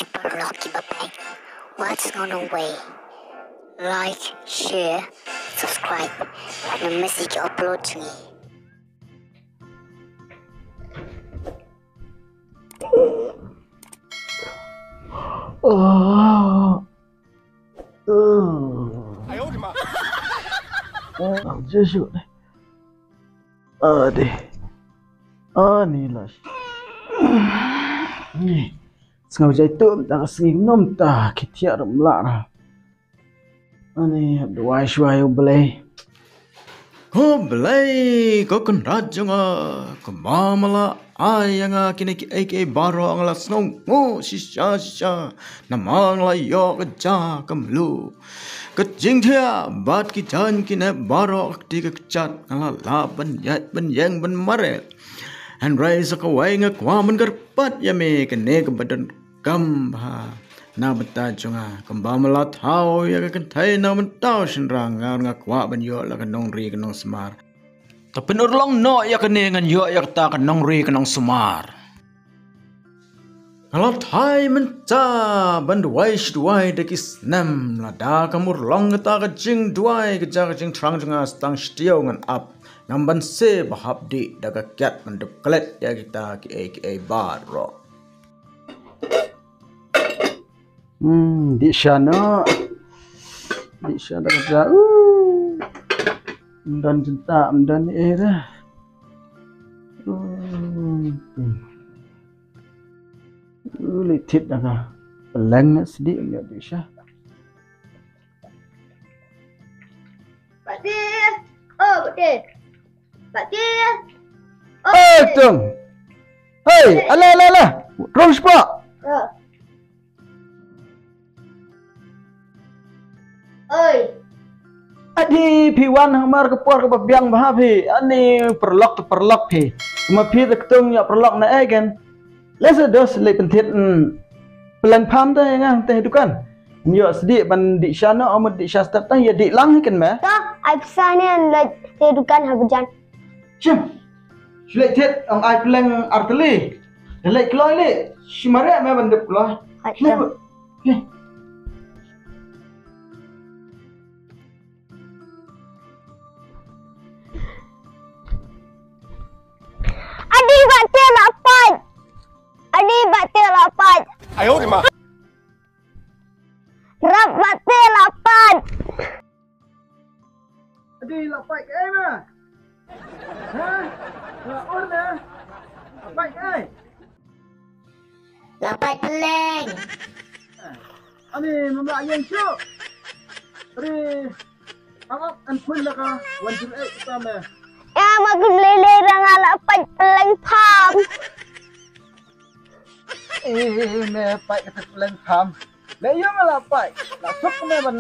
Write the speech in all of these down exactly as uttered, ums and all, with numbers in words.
ki paralok kiba peit. Wat sngewbha wei. Like, share, subscribe. Ym miss ïa ki upload jong ngi. Ah. Ah, Jisu. Ade. Ani lah. Ni. Sngewjai tu mynta ka sngi, mynta ki thiah ruh ym lah. Ani, duwai shuwa ïa U Blei. Ko Blei, ko Kynrad jong nga, kumba me la ai ïa nga kine kiei kiei baroh, nga la sngewnguh shisha shisha. Namar nga la ïoh ka ja ka mluh, ka jingthiah bad ki jaiñ ki nep baroh, ka kti ka kjat, nga la lah ban ïaid ban ïeng ban mareh. Hynrei sa kawei nga kwah ban kyrpad ïa me, kane kaba don kam bha na bynta jong nga, kumba me la thaw ïa ka kynthei na bynta u shynrang, nga, nga kwah ban ïoh la ka nongri ka nongsumar. To pynurlong noh ïa kane, ngan ïoh ïa kata ka nongri ka nongsumar. Nga la thait mynta ban duwai shi duwai da ki snem, lada kam urlong kata ka jingduwai, ka ja ka jingthrang jong nga, sa tang shi taïew ngan ap, ngan ban seh ba hap dih da ka kiad ban dup klet ïa kita kiei kiei baroh. Hmm, dih sha noh. Dih sha da ka ja. Uh. Ym don jingtah, ym don ei ruh. Uh. Uh, leit thied da ka pylleng na sdih, ym ïoh dih sha. Pati. Oh, pati. Pati. Oh, eh, Tung. Hei, ala, ala, ala. Rung spot. Oh. Oi. Adi, phi wan hamar ka por kaba biang bha phi. Ani paralok to paralok phi. Ma phi te ktung ïa paralok na egen. Lesa dos leit pynthied, mm, pylleng pham te ïa nga te dukan. Ïoh sdih ban dih sha noh, amut dih sha step tang ïa dih lang hi ken me. Ta, ai pisa ne an leit te dukan ha bajan. Shim. Shu leit thied, ong ai pylleng ar tylli. Da leit kloi leh. Shi mareh me ban dep kloi. Hai, shu leit. Sure. Leh. Adi, bad te la pait. Adi, bad te la pait. Ayo, di ma. Rap, bad te la pait. Adi, la pait kaei me? Ha? La ur me? La pait kaei? La pait pylleng. Ani, mam la ïeng shuh. Adi, hang ap, yn phone la ka one zero eight kita me. Ïa, ma kum lei lei ra nga la pait pylleng pham. Eh, me pait kata pylleng pham. Leh ïa me la pait. La suk me ban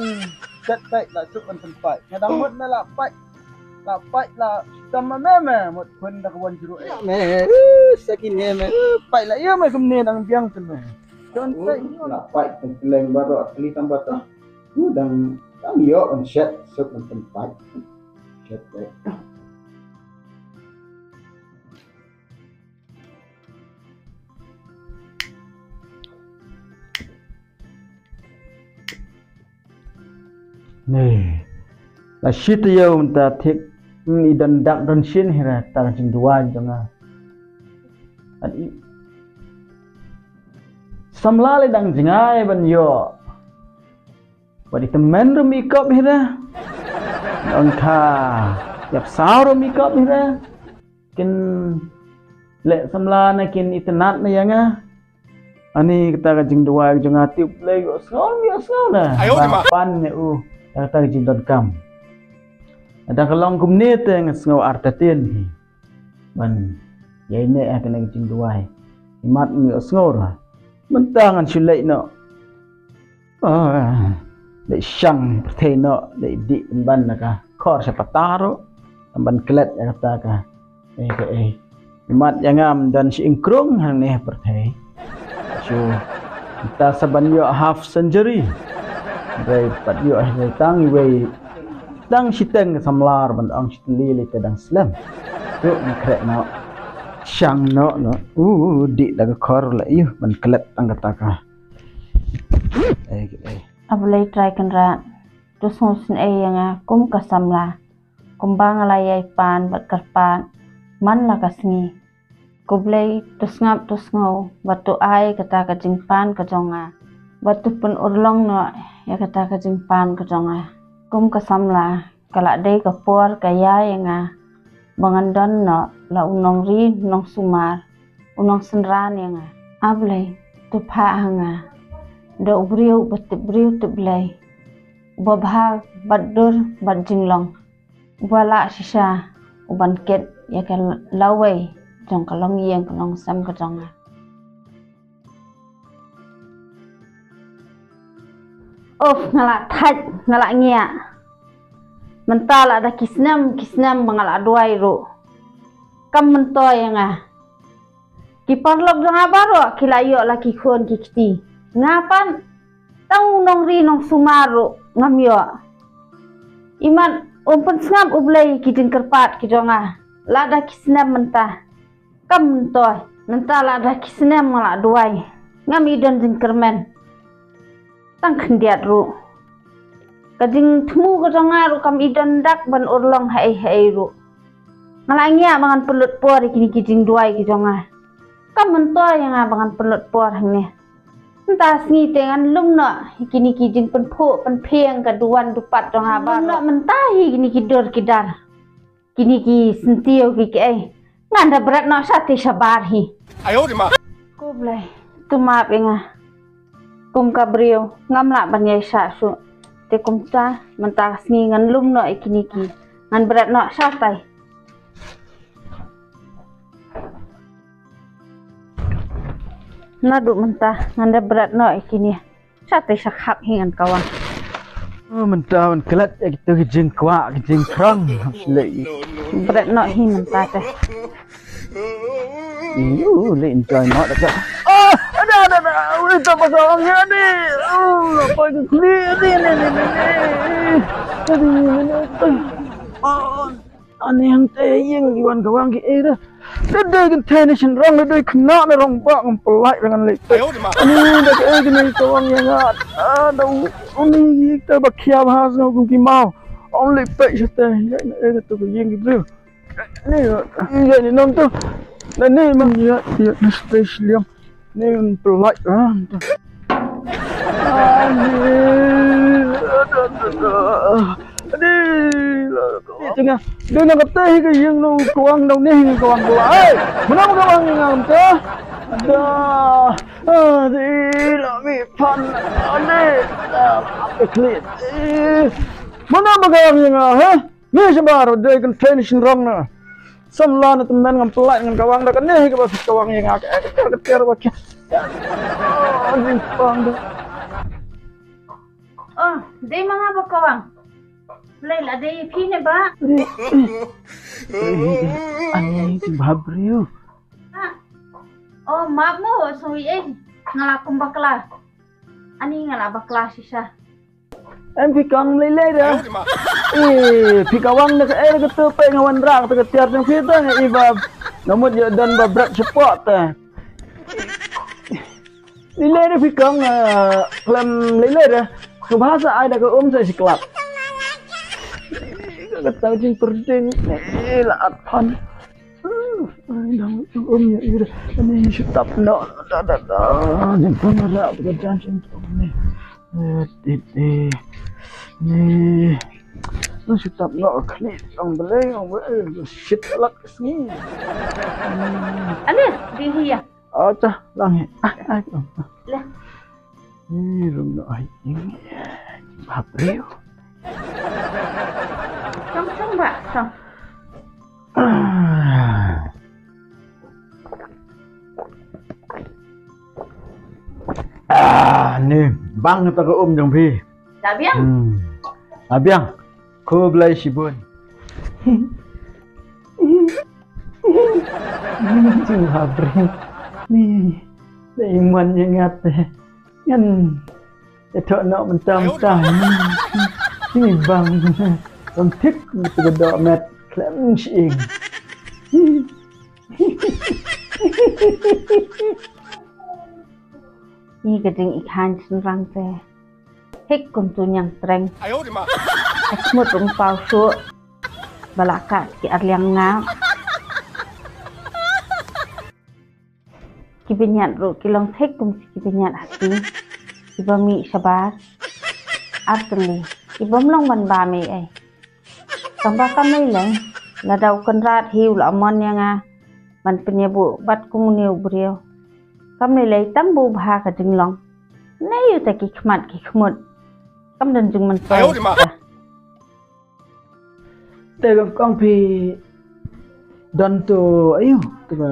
set pait, la suk ban pynpait. Nga dang mut me la pait. La pait la tam ma me me mut phone da ka one zero eight. Me, eh, sa kine me, eh, pait la ïa me kumne dang biang te me. Don pait. La pait te pylleng baroh kali tam bata. Ku dang, dang ïoh ban set suk ban pynpait. Set pait. Ne, la shi taïew mynta thik, mm, i don dak don shin hi ra ta ka jingduwai jong nga. Adi, samla leh dang jngai ban ïoh. Wat i tymmen ruh mi kop hi ra. Ong ka ïap saw ruh mi kop hi ra. Kin leh samla na kin itynnad na ïa nga. Ani kata ka jingduwai jong nga tip lei ïohsngew, ïohsngew na. Ayo, ban pan ne u kata ka jingdonkam. Ada ka long kumne te nga sngew artatien hi. Ban ïai neh ha kane ka jingduwai. Imat ym ïohsngew ra. Mynta ngan shu leit noh. Ah, leit shang pyrthei noh, leit dih pynban na ka khor sha pata ruh. Ban klet ïa kata ka. Eh, ka eh. Imat ïa ngam don shi ingkrung hangne pyrthei. Shu. Mynta sa ban ïoh half century. Dei pat ïoh dei tang iwei. Tang shiteng ka samla ban ong shi tylli lei te dang slem. Tu ngam khreh noh. Shang noh noh. U dih da ka khor leh ïa ban klet tang kata ka. A Blei Trai Kynrad, to sngewsynei ïa nga kum ka samla, kumba nga la ïai pan bad kyrpad man la ka sngi. Ko Blei, to sngap, to sngew bad to ai kata ka jingpan ka jong nga, bad to pynurlong noh ïa kata ka jingpan ka jong nga. Kum ka samla, ka la dei ka por ka ïa ïa nga ba ngan don noh la u nongri nongsumar, u nongsynran ïa nga. A Blei, to phah ha nga da u briew ba tip briew tip Blei, uba bha bad dur bad jinglong, uba lah shisha u ban kit ïa ka lawei jong ka longïing ka longsem ka jong nga. Of, nga la thait, nga la ngiah. Mynta la da ki snem ki snem ba nga la duwai ruh, kam myntoi ïa nga. Ki paralok jong nga baroh ki la ïoh la ki khun ki kti. Nga pat, tang u nongri nongsumar ruh ngam ïoh. Imat um pynsngap U Blei ki jingkyrpad ki jong nga. La da ki snem mynta, kam myntoi. Mynta la da ki snem nga la duwai, ngam i don jingkyrmen tang khyndiat ruh. Ka jingthmu ka jong nga ruh kam i don dak ban urlong haei haei ruh. Nga la ngiah ba ngan pynlut por ïa kine ki jingduwai ki jong nga. Kam myntoi ïa nga ba ngan pynlut por hangne. Mynta sngi te ngan lum noh ïa kine ki jingpynphuh pynphieng ka duwan dupat jong nga ba. Lum noh mynta hi kine ki dur ki dar, kine ki syntiew ki kiei. Ngan da bret noh shatei shabar hi. Ayo di ma. Ko Blei, to map ïa nga. Kum ka briew ngam lah ban ïaishah shuh. Te kumta mynta ka sngi ngan lum noh ïa kine ki, ngan bret noh shatei. Naduh mynta ngan da bret noh ïa kine. Shatei sha khap hi ngan kawang. Oh, mynta ban klet ïa kito ki jingkwah ki jingkrong. Lei. Bret noh hi mynta te. Ïu, lei enjoy noh da ka. Ah, ada, ada, ada. Ui, tak pasal orang ni. Oh, apa ni? Ni, ni, ni, ni, ni. Aduh, ni, ni. Oh. Ani hangta ïing ki wan kawang ki eh da. Da dei kan thei na shin rong da dei khynnah na rong ba ngam pynlait ra ngan leit. Ani da ka eh kane kawang ïa nga. Ah, da u, uni ta ba khia ba ha sngewbha kum ki maw. Ong leit peit shatei ïa na eh da tu ka ïing ki briew. Ni ïa ni nong tu. Na ni mang ïa ïa na shatei shiliang. Ni pynlait ah. Ani. Ani. Tengah. Dei na kata hi ka ïing na u kawang dang ni hi kawang pula. Hei, mana ma kawang ïa nga mynta? Ada. Ani la mi pan. Ani. Apa klik? Mana ma kawang ïa nga ha? Ni shabar dei kan finish rong na. Samla na tymmen ngam pynlait ngan kawang da kane hi kaba kawang ïa nga ka ka ter ba ka. Ni pang da. Oh, dei ma nga ba kawang. Lei la dei phi ne ba. Ani ba briew. Oh, map mo sui eh. Nga la kum bakla. Ani nga la bakla shisha. Em phi kawang lei lei da. Eh, phi kawang da ka eh ka tu peit nga wan rah ka tiar jong phi tu nga i ba. Nga mut ïa don ba bret shapoh ta. Lei lei da phi kawang, eh, khlem lei lei da. Ka bahasa ai da ka um sa shi klap. Ka ta jing perding. Eh, la at pan. Ai, dang um ïa ira. Ani shu tap noh. Da, da, da. Jingpang ra ka jan jingpang ni. Eh, ti, ti. Ni. Ni shu tap noh khlieh dang beleng, dang beleng. Shit, lak sngi. Ani, di hi ya. Acha, lang hi. Ah, ah, ah. Lah. Ni rum no ai ing. Bap riu. Song, song, ba, song. Ah, ni bang ta ka um jong phi. Dah biang? Hmm. Dah biang. Khublei shibun. Jing ha bring. Ni. Dei man ïa ngat. Ngan. Ïa thoh noh mynta mynta. Ni bang. Kam thik mynta ka doh met khlem shi ing. Ni ka ding i khan shynrang te. Thik kum tu ñiangtreng. Ai khmut rung paw shuh. Ba la kah ki arliang ngap. Ki bniat ruh ki long thik kum ki bniat hati. Ki ba mih shabar. Ar tylli. Ki bym long ban bam ei ei. Tang ba kam lei lei. Lada u Kynrad hi u la mon ïa nga ban pynïabuh bad kum une u briew. Kam lei lei tang ba u bha ka jinglong. Ne ïa ta ki khmat ki khmut. Kam don jingmyntoi. Te kong phi don tu ayu tu ba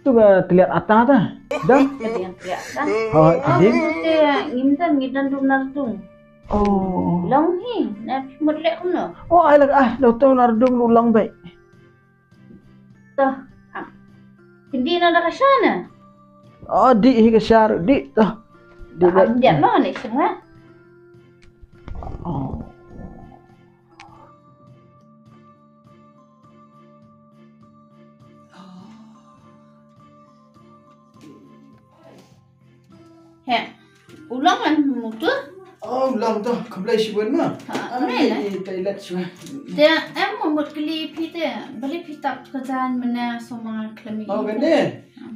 tu ba tliat ata ta. Don. Tliat ata. Hoi, oh, idin. Te ngim don, ngi don dum nar dung. Oh. Long hi, na phi mut leh kumno? Oh, ai lak ah, lo tu nar dung lu long bai. Toh. Hindi na da ka sha na. Oh, di hi ka sha, di toh. Di bai. Am dia ma ne sha. Oh. He. U long lah mutu. Oh, u long tu. Khublei shibun ma. Ha, ah, khublei lah. Ni toilet shwa. Te em mut kli phi te. Bali phi tap ka jan mena soma klami. Oh, kane.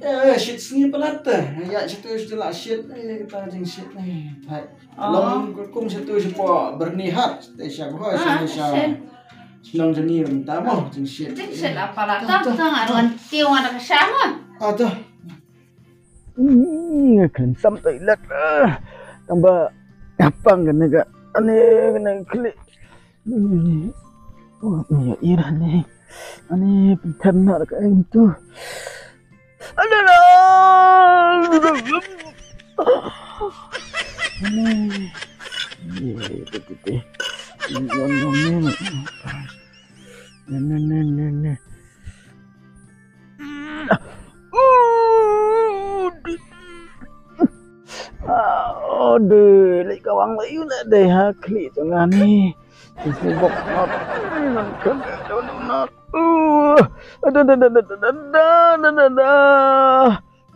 Eh, shit sngi palat te. Ya, shit tu shit la shit. Eh, kita jing shit ni. Thai. Oh. Long kum shit tu shit po berni hat. Te sha ko, ah, sha, sha. Shnong jani rum ta mo jing shit. Jing shit apa la ta ta ngan wan tiu ngan ka sha mo. Ah, ta. Ih, nga kren sam toilet. Tang ba nga pang kane ka, ane kane ka khlieh. Oh, ïa ira ne. Ane pynthem na ka em tu. Ane na. Ane. Ane. Ane, ane, ane, ane. Oh, de. Ah, oh, de. Lei ka wang lei u lei de ha khlieh tu ngani. Sini bok not. Nan kan don not. Uh. Da, da, da.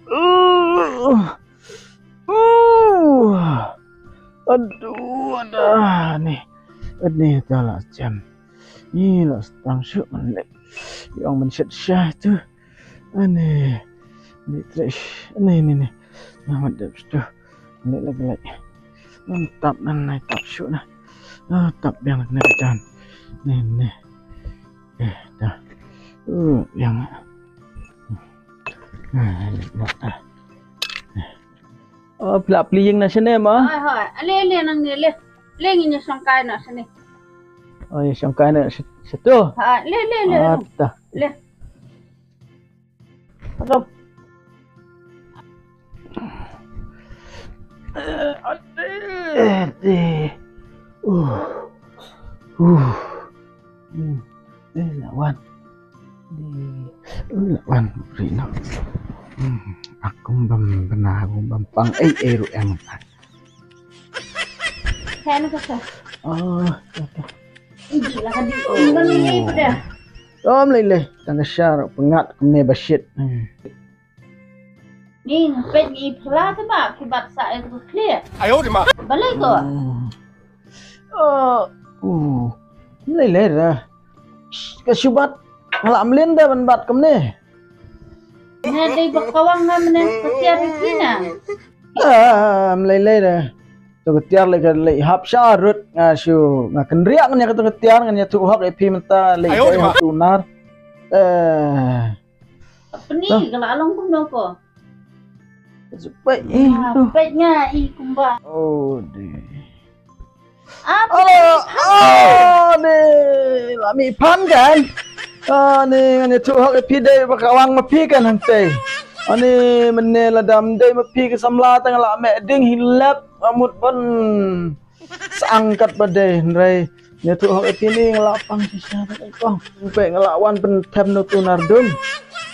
Uh. Uh. Aduh, ada ni. Ni ta la jam. Ni la stang shu man le. Yang man shet sha tu. Ani. Ni trish. Ni, ni, ni. Namat dep tu. Ni lagi lagi. Nan tap nan nai tap shu na. Ah, tap biang ni jan. Ni, ni. Eh, dah. Uh, yang. Ah, ni, ni, ah. Oh, pla pli ïing na shane ma? Hoi, hoi. Ale, ale, nang ni, ale. Le ngi ïa shongkai na shane. Oh, ïa shongkai na sh-, shatu? Ha, le, le, le. Ah, ta. Le. Rom. Eh, ade. Eh, de. Uh. Uh. Hmm. Eh, lawan. Di, lawan ri na. Hmm, aku bam bena, aku bam pang ei ei ru em. Kan ka sa. Oh, okay. Ih, la ka di. Ini kan ini pada. Om lei lei, tang ka sha ru pengat kumne ba shit. Hmm. Ni nga peit ngi phla te ba ki bat sa e tu clear. Ayo di ma. Balei ko? Hmm. Oh, uh. Lei lei da. Ka shu bat nga la mlien da ban bat kumne. Ne dei ba kawang nga mene ka tiar ri na. Ah, lei lei da. To ka tiar lei ka lei hap sha rut nga shu nga kynriah ngan ïa ka to ka tiar ngan ïathuh hok ïa phi mynta lei ka ïa tu nar. Eh. Peni ka la long kumno ko. Peit i tu. Peit nga i kumba. Oh de. Ah, oh, oh, de. La mi pan kan. Ah, ni ngan ïathuh hok ïa phi dei ba kawang ma phi kan hangtei. Ah, ni mynne la dam dei ma phi ka samla tang la meh ding hi lep amut ban. Sa angkat ba dei hynrei ïathuh hok ïa phi ni nga la pang shisha ba kong. Peit nga la wan pynthem na tu nar dum.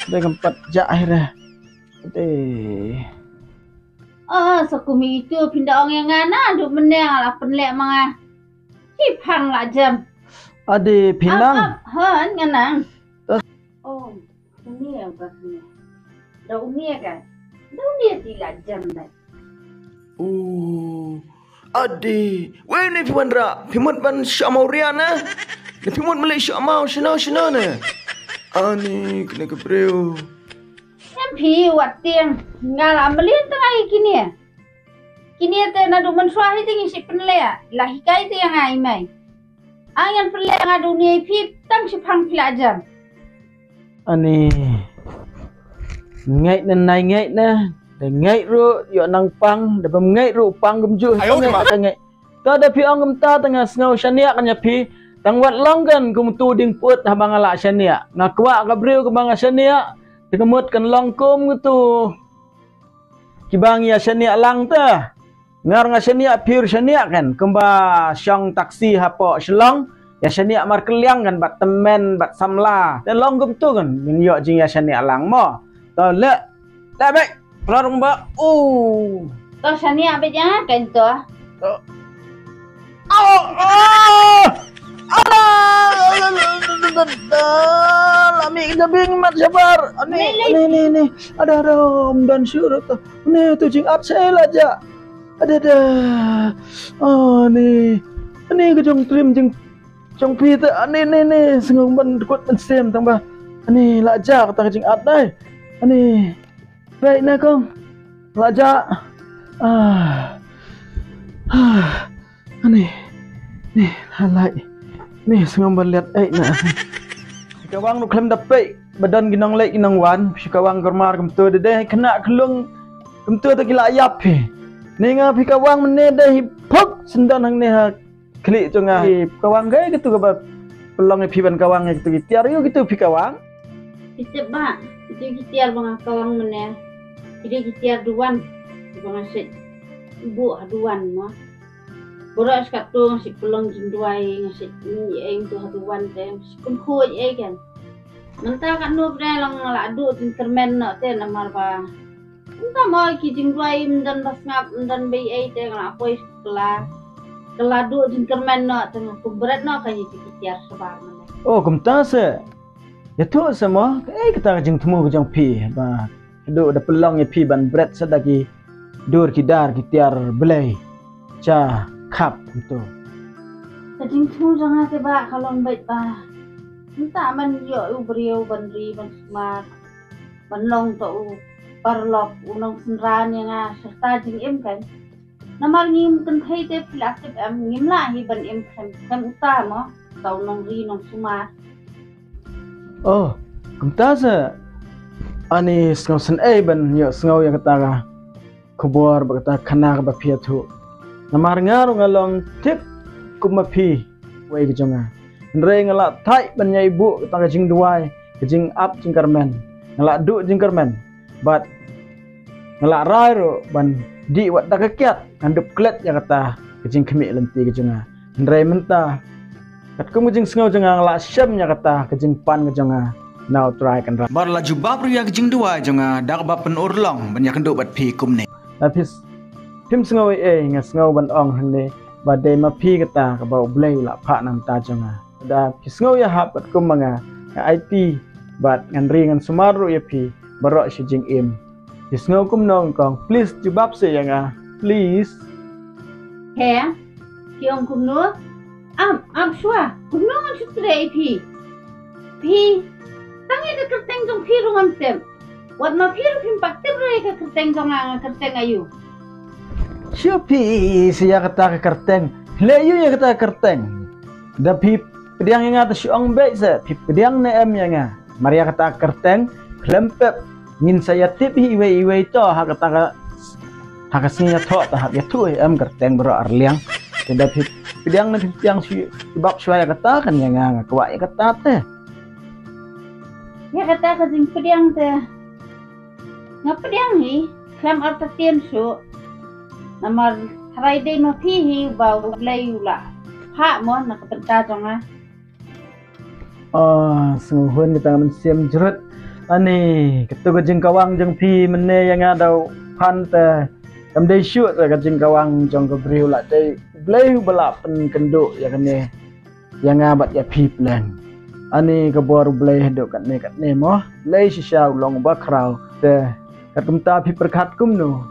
Dei ngam pat jah hi re. Dei. Ah, sa kum itu phin da ong ïa nga na duk mynne nga la pynleh ma nga. Ki phang la jam. Ade phi nang. Ap, ap, han nga nang. Oh. Uni ïa ka uni. Da uni ïa ka. Da uni ïa ti la jam dai. Oh, adi. Wei ne phi wanrah? Phi mut ban sha mawria ne? Ne phi mut mali sha maw shano shano ne? Ani kane ka briew. Em phi wat tieng. Nga la mlien tang ai kine. Kine te naduh mynshuwa hi te ngi shu pynleh. La hikai te ïa nga i mei. Ang ngan pynleh nga duni phi tang shiphang phi la jan. Ani. Ngeit ne nai ngeit ne. Da ngeit ruh ïoh nang pang, da bym ngeit ruh pang kumjuh. Ayo, ngeit ma. Ka ngeit. Ta da phi ong kumta ta nga sngew shaniah kan ïa phi. Tang wat long kan kum tu ding put haba nga la shaniah. Nga kwah ka briew kaba nga shaniah. Te ka mut kan long kum tu. Kiba ngi ïa shaniah lang te. Ngar nga shaniah phi ruh shaniah kan. Kumba shong taxi hapoh Shillong. Ïa shaniah markylliang kan bad tymmen bad samla. Te long kumtu kan. Ngin ïoh jingïa shaniah lang mo. To leh. Leh bek. Pynarung ba. Uh. To shaniah bek ïa kan to. To. Oh, oh. Alah, alah, alah, alah, alah, alah, la mih ka jabieng mat shabar. Ani, ani, ani, ani. Ada, ada, ym don shuh ruh to. Ani, to jingat sha la ja. Ada, ada. Ani. Ani ka jong trim jing jong phi te. Ani, ani, ani. Sngew ban dkut ban sem tang ba. Ani, la ja kata ka jingat dai. Ani. Peit na kong. La ja. Ah. Ah. Ani. Ni, la lai. Ni, sngewbha liat ei na. Phi kawang ruh khlem da peit ba don ki nongleit ki nongwan. Phi kawang kyrmar kumto de dei khynnah khyllung kumto te ki la ïap phi. Ni nga phi kawang mynne dei hi phuk syndon hangne ha khlieh jong nga. Phi kawang kaei katu kaba pynlong ïa phi ban kawang ïa kitu ki tiar, ïa kitu phi kawang? Phi tip ba kitu ki tiar ba nga kawang mynne ki dei ki tiar duwan ba nga shet buh ha duwan mo. Baroh shi katto nga shet pynlong jingduwai, nga shet ïeng tu ha duwan te nga shet pynkhuid ei kan. Mynta katno ba dei long nga la duh jingkyrmen noh te namar ba mynta mo ki jingduwai ym don ba sngap, ym don ba ei ei te nga la poi kylla, kylla duh jingkyrmen noh te nga pynbret noh ka ïa ki tiar shabar mynne. Oh, kumta se. Ïathuh se mo, kaei kata ka jingthmu ka jong phi ba haduh da pynlong ïa phi ban bret sa da ki dur ki dar ki tiar blei. Cha khap kumto. Ka jingthmu jong nga te ba ka long beit ba mynta ban ïoh u briew ban ri ban sumar, ban long to u paralok u nongsynran ïa nga syrta jingim kan. Namar ngim kynthei te phi la tip em, ngim lah hi ban im khlem, khlem uta mo, uta u nongri nongsumar. Oh, kumta se. Ani sngewsynei ban ïoh sngew ïa kata ka khubor bad kata ka khana kaba phi ïathuh. Namar nga ruh nga long thik kum ma phi wei ka jong nga. Hynrei nga la thait ban ïai buh kata ka jingduwai, ka jingap jingkyrmen. Nga la duh jingkyrmen. Bad nga la rai ruh ban dih wat da ka kiad ngan dup klet ïa kata ka jingkhmih lynti ka jong nga. Hynrei mynta katkum ka jingsngew jong nga nga la shem ïa kata ka jingpan ka jong nga na U Trai Kynrad. Bad la jubab ruh ïa ka jingduwai jong nga da kaba pynurlong ban ïakynduh bad phi kumne. Lada phi s-, phim sngew ei ei nga sngew ban ong hangne ba dei ma phi kata kaba U Blei u la phah na ka bynta jong nga. Lada phi sngew ïahap bad kum ma nga, nga aiti bad ngan ri ngan sumar ruh ïa phi baroh shi jingim. Phi sngew kumno kong? Please jubab seh ïa nga. Please. He? Phi ong kumno? Ap, ap shuwa. Kumno ngan shu trei ïa phi? Phi tang ïa ka kyrteng jong phi ruh ngam tip. Wat ma phi ruh phim pat tip ruh ïa ka kyrteng jong nga, nga kyrteng aïu? Shu phi seh ïa kata ka kyrteng. Leh aïu ïa kata ka kyrteng? Da phi pdiang ïa nga te shu ong beit seh, phi pdiang ne em ïa nga? Mar ïa kata ka kyrteng khlem pep ngin sa ïatip hi iwei iwei to ha kata ka, ha ka sngi ïathoh te hap ïathuh hi em kyrteng baroh arliang. Te da phi pdiang ne phi pdiang shu jubab shuwa ïa kata kan ïa nga, nga kwah ïa kata te. Ïa kata ka jingpdiang te nga pdiang hi khlem artatien shuh. Namar hynrei dei ma phi hi ba U Blei u la phah mo na ka bynta jong nga. Ah, sngewhun kita nga mynsiem jrut. Ani, katu ka jingkawang jong phi mynne ïa nga da u Phan te kam dei shuh te ka jingkawang jong ka briew, la dei U Blei uba la pynkynduh ïa kane ïa nga bad ïa phi pleng. Ani ka bor U Blei haduh katne katne mo. Blei shisha u long uba khraw. Te kat kumta phi pyrkhat kumno?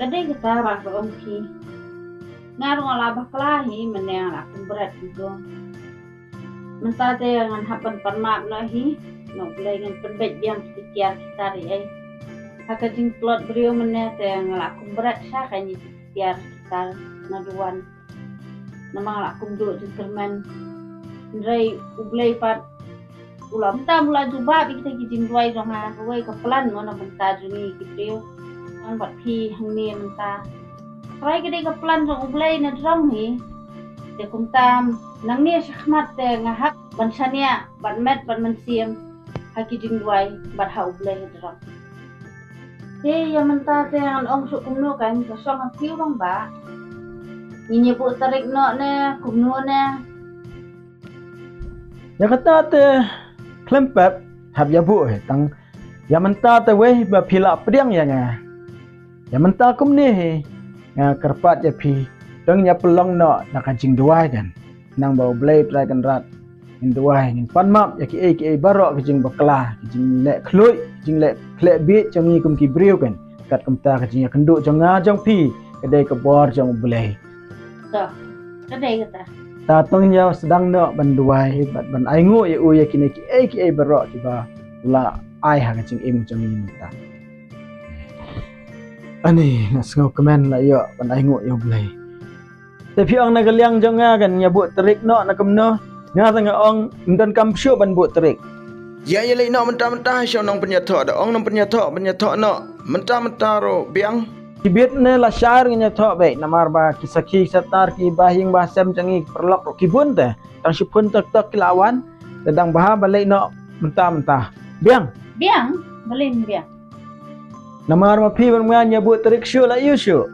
Ka dei kata ba ka ong phi. Nga ruh nga la bakla hi, mynne nga la kum bret hi to. Mynta te ngan hap ban pan map noh hi. Noh U Blei ngan pynbeit biang ki tiar ki tar ïa ei. Ha ka jingtlot briew mynne te nga la kum bret sha ka ni ki tiar ki tar na duwan. Namar nga la kum duh jingkyrmen. Hynrei U Blei pat u la mynta u la jubab ïa kita ki jingduwai jong nga, kawei ka plan mo na bynta jong ngi ki briew. Ngan bad phi hangne mynta. Trai ka dei ka plan jong U Blei na jrong hi. Te kumta nangne shakhmat te nga hap ban shaniah bad met bad mynsiem ha ki jingduwai bad ha U Blei ha jrong. Te ïa mynta te ngan ong shuh kumno kan, ka shong ha phi u rangbah? Ngin ïa buh tarik noh ne kumno ne? Ïa kata te khlem pep, hap ïa buh hi tang. Ïa mynta te wei ba phi la pdiang ïa nga. Ïa mynta kumne hi nga kyrpad ïa phi, to ngin ïa pynlong noh na ka jingduwai kan. Nang ba U Blei Trai Kynrad ngin duwai, ngin pan map ïa kiei kiei baroh ki jingbakla, ki jingleh khluit, ki jingleh khleh bieit jong ngi kum ki briew kan. Kat kumta ka jingïakynduh jong nga jong phi ka dei ka bor jong U Blei. To, ka dei kata. Ta to ngin ïa sdang noh ban duwai bad ban ainguh ïa u ïa kine kiei kiei baroh kiba u la ai ha ka jingim jong ngi mynta. Ani, nga sngew kmen la ïoh ban ainguh ïa U Blei. Te phi ong na ka liang jong nga kan ïa buh tarik noh na kumno? Nga te nga ong ym donkam shuh ban buh tarik. Ïa, ïa leit noh mynta mynta, sha u nongpynïathoh, da ong nongpynïathoh, pynïathoh noh mynta mynta ruh biang. Ki bit ne lashai ngin ïathoh beit namar ba ki sakhi satar kiba ïing ba sem jong ngi ki paralok ruh ki bun te. Tang shiphew tok tok ki la wan. Te dang bha ba leit noh mynta mynta. Biang. Biang, balei ym biang? Namar ma phi bad ma nga ïa buh tarik shuh la ïoh shuh.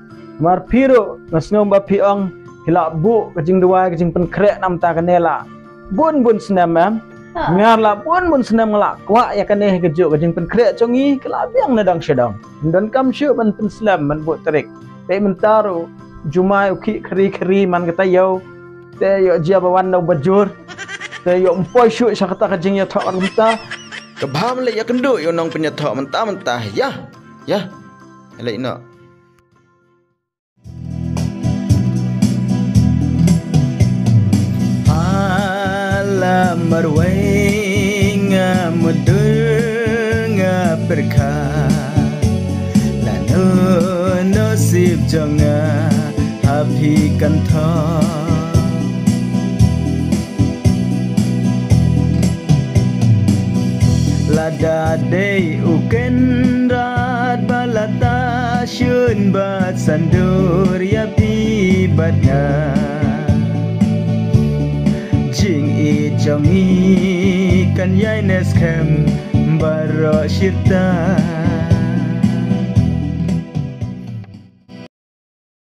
Namar phi ruh nga sngew ba phi ong phi la buh ka jingduwai ka jingpynkhreh na mynta kane la bun bun snem em. Ha. Nga la bun bun snem nga la kwah ïa kane ha kajuh ka jingpynkhreh jong ngi ka la biang na dang sha dang. Ym donkam shuh ban pynslem ban buh tarik. Te mynta ruh jumai u khih khri khri man kata ïew. Te ïoh jia ba wan na u bajur. Te ïoh ym poi shuh sha kata ka jingïathoh ka mynta. Ka bha ban leit ïakynduh ïa u nongpynïathoh mynta mynta. Ïa. Ïa. Leit noh. Ala marwei nga mudur nga pyrkhat. Lano nasib jong nga ha phi kan thoh. Lada dei u Kynrad ba la tahshun bad sandur ïa phi bad nga. Jingïeit jong ngi kan ïai neh skhem baroh shirta.